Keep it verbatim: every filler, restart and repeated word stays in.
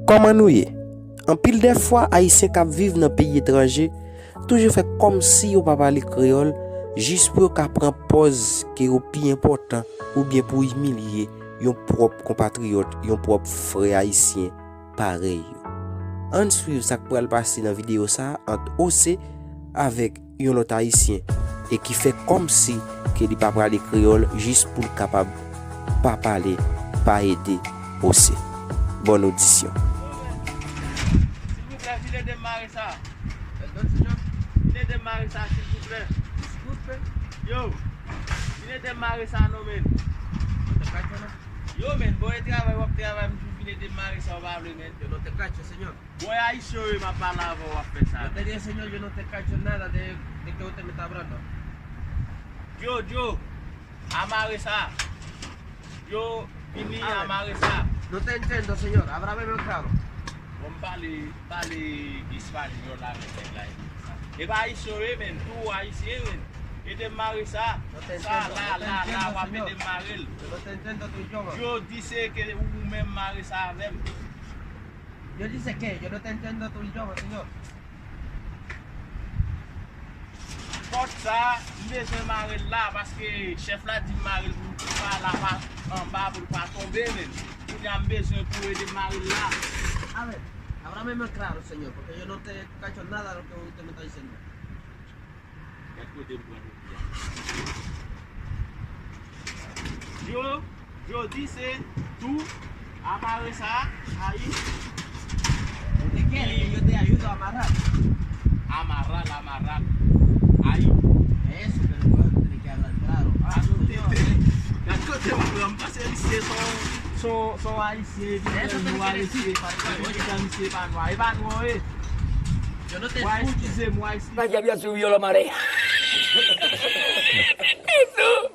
Kòman nou ye? Anpil dè fwa, Ayisyen k ap viv nan peyi etranje toujou fè kòmsi yo pa pale kreyòl, jis pou yo ka pran pòz ke yo pi enpòtan oubyen pou imilye yon pwòp konpatriyòt, yon pwòp frè ayisyen parèy yo. Ann swiv sa k pral pase nan videyo sa a ant Ose avèk yon lòt Ayisyen e ki fè kòmsi ke li pa prale kreyòl jis pou l kapab pa pale, pa ede Ose. Bòn odisyon. Silvouplè, vin ede m mare sa. Pèdon, senyò. Vin ede m mare sa, silvouplè. Disculpe. Yo, vin ede m mare sa non, men. Yo, men, bon, e travay w ap travay, m di w vin ede m mare sa, w pa vle, men. Yo, non te kache, senyò. Bon, e ayisyen yo ye m ap pale avè w, w ap fè sa. Yo te di, señor, yo no te cacho nada de, de que usted me está hablando. Yo, yo, amare sa. Yo, vini, amare sa. No te entiendo, señor. Ábrame más claro. Bon, m pale, pale espanyòl avèk nèg la, e pa ayisyen yo ye, men, tou ayisyen, men. Ede m mare sa. Sa, la, la, la, w ap ede m mare l. Yo, di se ke ou menm mare sa avè m. Yo dice que yo no te entiendo tu idioma, señor. Pòt sa, m bezwen mare l la, paske chèf la di m mare l pou l pa la pa anba, pou l pa tonbe, men. Kounye a m bezwen pou ede m mare l la. A ver, háblame más claro, señor, porque yo no te cacho nada de lo que usted me está diciendo. Gad kote m pran depi a. Yo, yo di se tou amare sa, ayi. Yo te quiere que yo te ayudo a amarrar. Amarrar, amarrar. Ayi. Eso, pero bueno, tiene que hablar claro. Ah, yo te, te, gad kote m pran, m panse misye son, son, son ayisyen, epi nou ayisyen. Yo di sa misye pa nwa, e pa nwa, e. Yo no te escucho. Eskize m, wa, eskize. Vaya, Dios mío, lo mareja. Jesús.